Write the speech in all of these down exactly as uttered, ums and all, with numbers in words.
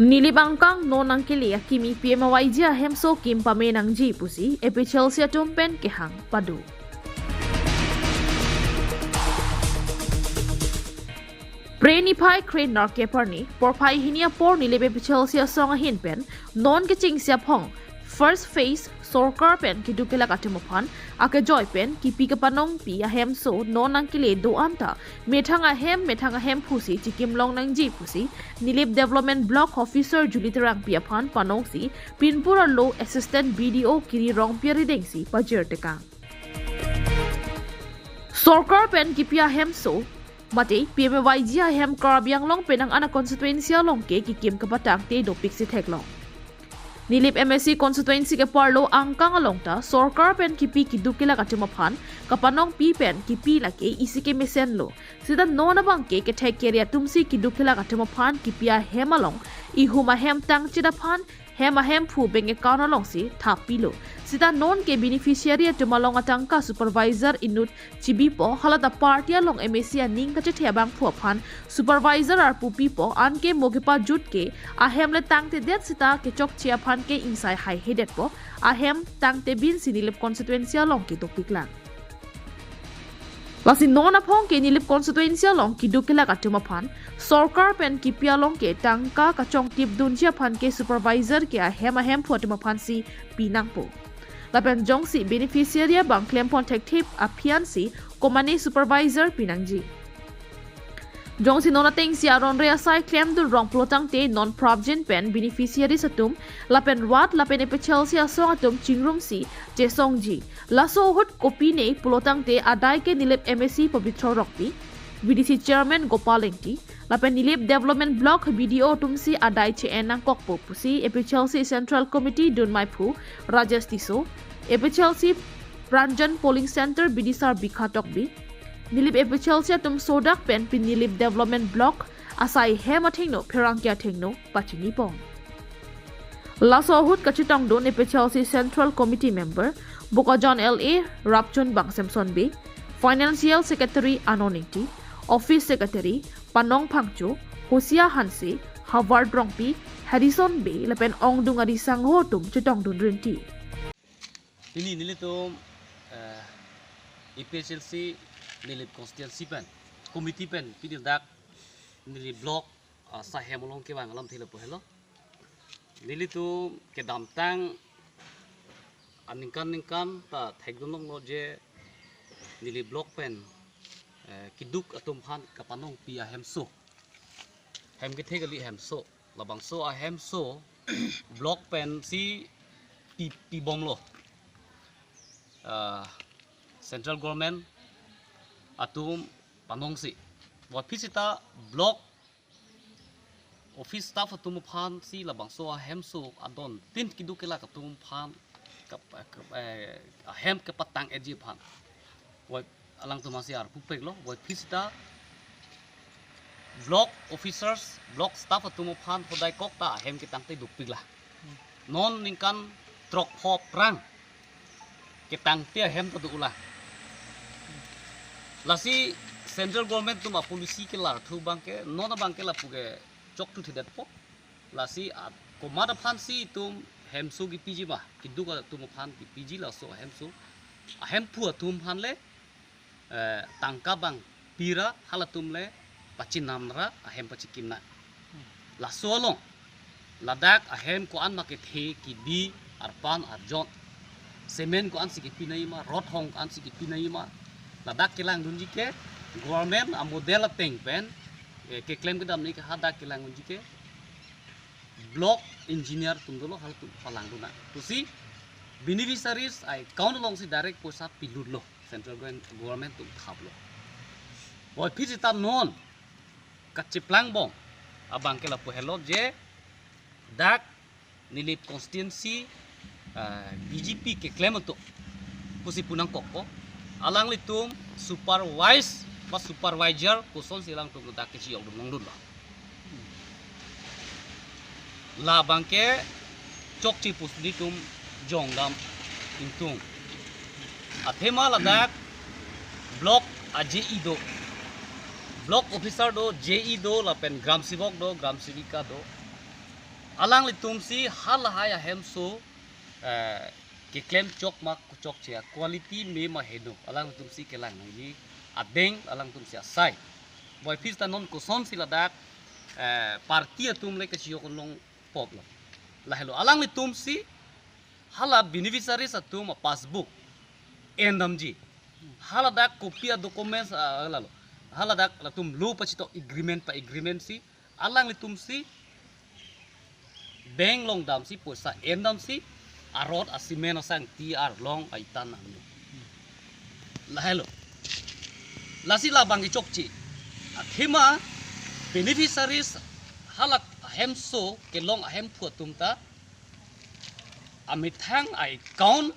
Nilip angkang non nangkele akimi P M A Y G ahemso kim pame nangji pusi A P H L C atum pen kehang pado. Pre niphai kre-nerkep arni porphai hini apor Nilip A P H L C asong ahin pen non kechengsi aphong first phase sorkar pen keduk kelak atum aphan akejoi pen kipi kapanongpi ahemso non nangkele do-an ta methang ahem methang ahemphu si chikim long nangji pusi Nilip Development Block Officer Julie Terangpi aphan panongsi pinpur arlo Assistant B D O Kiri Rongpi arideng si pajir tekang. Sorkar pen kipi ahemso mate P M A Y G ahem Karbi Anglong penang ana constituency along ke kikim kapatangte dopik si theklong. Nilip M A C constituency ke parlo angkang along ta sorkar pen kipi keduk kelak atum aphan kapanongpi pen kipi lake isi kemesen lo. Sita non abang ke kethek kere atum si keduk kelak atum aphan kipi ahem along ihum ahem tangchit aphan hem ahemphu bank account along si thap pilo. Sita non ke beneficiary atum along atangka supervisor inut chibipo, halata party along M A C aning kachethe abangphu aphan supervisor arpu pipo, anke mo kepajut ke ahem le tangtedet sita kechokche aphan ke ingsai haihedetpo, ahem tangte bin si Nilip constituency along ke dopik lang. Lasi non aphong ke Nilip constituency along keduk kelak atum aphan sorkar pen kipi along ke tangka kachongtip dunji aphan ke supervisor ke ahem ahemphu atum aphan si pinangpo. Lapen jongsi beneficiary abang klempon thekthip aphian si komane supervisor pinangji. Jongsi non atengsi aron re asai klemdun rong pulotangte non prapjin pen beneficiaries atum lapen ward lapen A P H L C asong atum chingrumsi chesongji. Laso ahut kopine pulotangte adai ke Nilip M A C Pabitra Rongpi, V D C Chairman Gopal Engti, lapen Nilip Development Block B D O atum si adai che-en nangkokpo pusi A P H L C Central Committee dunmaiphu Rajesh Tisso, A P H L C Pranjan Polling Center bidisar Bikha Tokbi, Nilip A P H L C atum sodak pen pini Nilip Development Block asai hem athengno pherangke athengno pachinipon. Laso ahut kachetongdun A P H L C Central Committee Member Bokajan L A Rapchunbang Samson Bey, Financial Secretary Anon Engti, Office Secretary Panong Phangcho, Hosia Hanse, Howard Rongpi, Harrison Bey lapen ongdung ari sangho atum chetongdun rinti. Pini nelitum, eh, A P H L C Nilip constituency pen, committee pen pini dak Nilip block, ah, asai hem along kevang alamthe lapu helo. Nelitum kedamtang aningkan ningkan ta thekdun longlo je Nilip block pen, eh, keduk atum aphan kapanongpi ahemso, hem kethe kali ahemso, labangso ahemso block pen si pi, pibomlo. Ah, central government atum panongsi. Puvoiphit seta block office staff atum aphan si labangso ahemso adon tin keduk kelak atum aphan kap-, kap-, eh, ahem kepatang-etji aphan. Puvoiphit alangtum asi arpupeklo, puvoiphit seta block officers, block staff atum aphan hodai kok ta ahem ketangte dopik lang. Non ningkan throkpho aphrang ketangte ahem ta do-o lang. Lasi central government atum apolicy kelarthu abangke, non abangke lapu ke chokthudetpo. Lasi a, komat aphan si itum hemso kepiji ma, keduk atum aphan kepiji laso ahemso, ahemphu atum aphan le, eh, tangka abang pira halatum le pachinamra ahem pachikim nang. Laso along ladak ahem ko-an ma kethe kebi arpan arjon, cement ko-an si kepi nangji ma, rod hong ko-an si kepi nangji ma, ladak kelangdunji ke government amodel ateng pen, eh, keklem kedam nangji ke hadak kelangdunji ke block engineer atum dolo, halatum palangdun nang. Pusi beneficiaries account alongsi direct poisa pilutlo, central government atum thaplo. Puvoiphit seta non kacheplangbom abangke lapu helo je dak Nilip constituency, ah, B J P keklem atum pusi pu nangkokpo. Alanglitum supervise ba supervisor kosonsi alangtum dak kechiyokdun longdunlo, labangke chokche pusi nelitum jongdam ingtung. Athema ladak block a J E do, block officer do, J E do, lapen gram sevok do, gram sevika do. Alanglitumsi halahai ahemso, eh, keklem chok ma chokche, quality me ma heno, alanglitumsi kelang nangji adeng, alanglitumsi asai. Puvoiphit ta non kosonsi ladak, eh, party atum le kachiyok longpo lo. Lahelo, alanglitumsi hala beneficiaries atum a-passbook endamji. Haladak copy a-documents, ah, lalo. Haladak latum lo pachitok agreement pa agreement si, alanglitumsi bank along damsi poisa endamsi, a-rod, a-cement, asangti, arlong, a-ita nanglo. Lahelo. Lasi labang kechokche. Athema beneficiaries halahai ahemso kelong ahemphu atum ta amethang a-account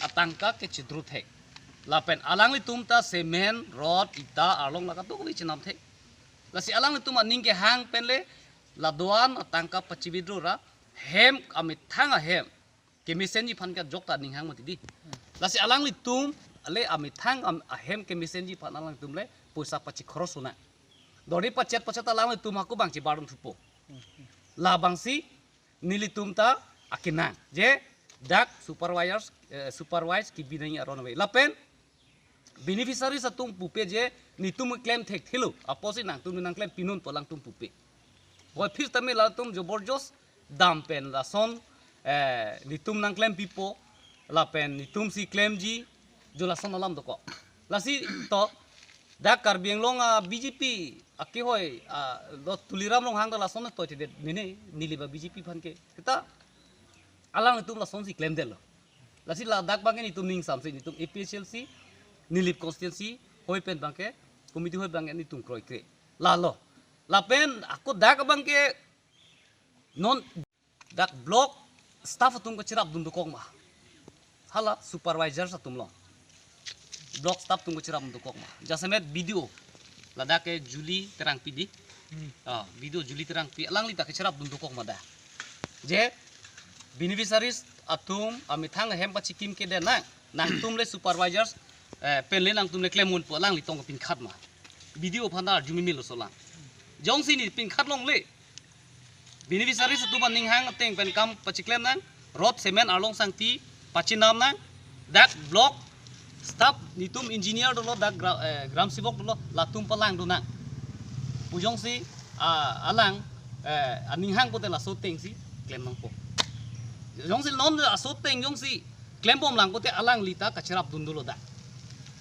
atangka kechidru thek. Lapen alanglitum ta cement, rod, ita, arlong la kadokave chenam thek. Lasi alanglitum aning kehang pen le la do-an atangka pachi-withdraw ra hem amethang ahem kemesenji aphan ke ajok ta aning hang mati di. Lasi alanglitum le amethang am-, ahem kemesenji aphan alanglitum le poisa pachikhoros lonang. Dori pachet pachet alanglitum hako bang chibar dun thupo. Labangsi nelitum ta akenang je dak supervisors, eh, supervise kebi nangji aron ave. Lapen beneficiaries atum pupe je netum klem thekthelo apotsi nangtum nangklem pinun pu alangtum pupe. Puvoiphit tame latum joborjos dam pen lason, eh, netum nangklem pipo, lapen netumsi klemji, jo lason alam dokok. Lasi to, dak Karbi Anglong a-B J P akehoi, ah, do Tuliram Ronghang ta lason toithedet mene, Nilip a-B J P aphan ke. Seta alanglitum lasonsi klemdetlo. Lasi ladak abangke netum ning samse, netum A P H L C, Nilip constituency hoi pen abangke, committee hoi abangke netum kroikre. Lalo. Lapen ako dak abangke non dak block staff atum kacherap dun dokok ma. Hala supervisors atum lo. Block staff atum kacherap dun dokok ma. Jasemet B D O. Ladak ke Julie Terangpi di. Hmm. Ah, B D O Julie Terangpi. Alangli ta kacherap dun dokok ma da. Je beneficiaries atum amethang ahem pachikim kedet nang. Nangtum le supervisors, eh, pen le nangtum le klem un pu alangli tong pinkhat ma. B D O aphan ta arju mimil lo solang. Jongsi ne pinkhat longle. Beneficiaries atum aning hang ateng pen kam pachiklem nang, rod, cement, arlong, sangti pachinam nang, dak block staff netum engineer dolo, dak gra-, eh, gram sevak dolo, latum palang do nang. Pu jongsi, ah, alang, eh, aning hang pote laso atengsi klem nangpo. Jongsi non laso ateng jongsi klembom lang pote alangli ta kacherap dun dolo dak.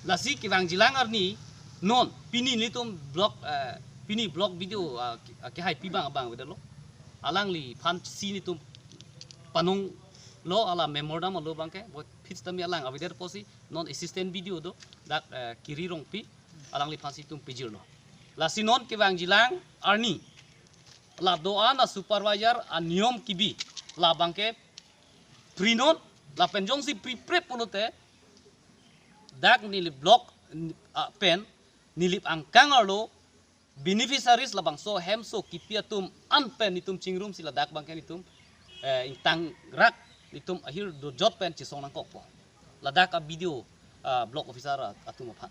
Lasi kevangjilang arni non pini netum block, eh, pini block B D O, ah, ke-, ah, kehaipi abang abang avedetlo. Alangliphan si netum panong lo, ala memorandum alo abangke, puvoiphit tame alang avedet apotsi non assistant B D O do, dak, eh, Kiri Rongpi, alangliphan si netum pejirlo. Lasi non kevangjilang arni la do-an a-supervisor aniyom kebi, labangke prinon, lapen jongsi pripre pulote dak Nilip block, ah, pen Nilip angkang arlo beneficiaries labangso hemso kipi atum an pen netum chingrumsi ladak abangke netum, eh, ingtangrak netum ahir dojot pen chesong nangkokpo. Ladak a-B D O, ah, block officer a-, atum aphan.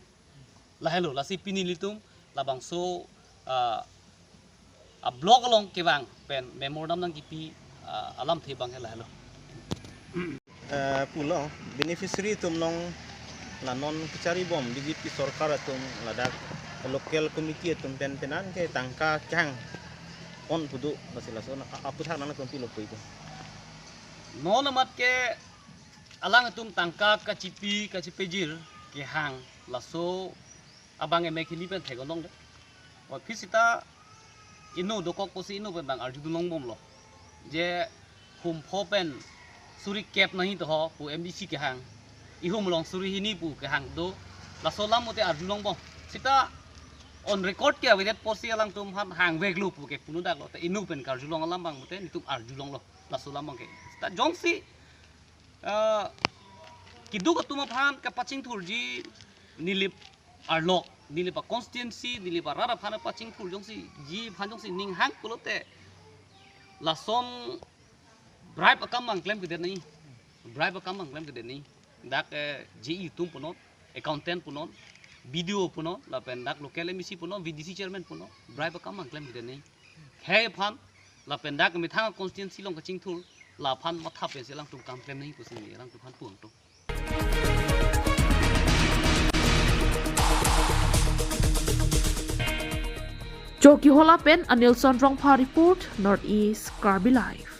Lahelo, lasi pini netum labangso, ah, a-block along kevang pen memorandum nangkipi, ah, alamthe abangke lahelo. Eh, pulo, beneficiary atum along la non kacharibom B J P sorkar atum ladak local committee atum pen penan ke tangka kehang pon pu do, lasi laso a-, aputhak nangtum pilo pu itum. Non amat ke alangtum tangka kachipi kachipejir kehang laso abang emek hini pen theklong de. Puvoiphit seta inut dokok pusi inut pen abang arjulongbomlo. Je hum pho pen suri kep nangji toho pu M D C kehang. Ihum along suri hini pu kehang do. Laso alam pote arjulongbom. Seta on record ke avedet apotsi alangtum aphan hangveklo pu ke punodaklo. Te inut pen karjulong alam abang pote netum arjulonglo. Laso alam abangke. Seta jongsi, eh, keduk atum aphan kapachingthurji Nilip arlo, Nilip a-constituency, Nilip arat aphan kapachingthur jongsi, ji aphan jongsi ning hang pulote lason bribe akam abang klemkedet nangji. Bribe akam abang klemkedet nangji. Dak, eh, J E atum punon, accountant punon, B D O punon, lapen dak local M A C punon, V D C chairman punon, bribe akam abang klemkedet nangji. Hei aphan Lapen dak methang constituency along kachingthur, laphan matha pensi alangtum kam klem nangji pusi neli alangtum aphan pu-ang tong. Chokihola pen Anilson Rongphar report, North East Karbi Live.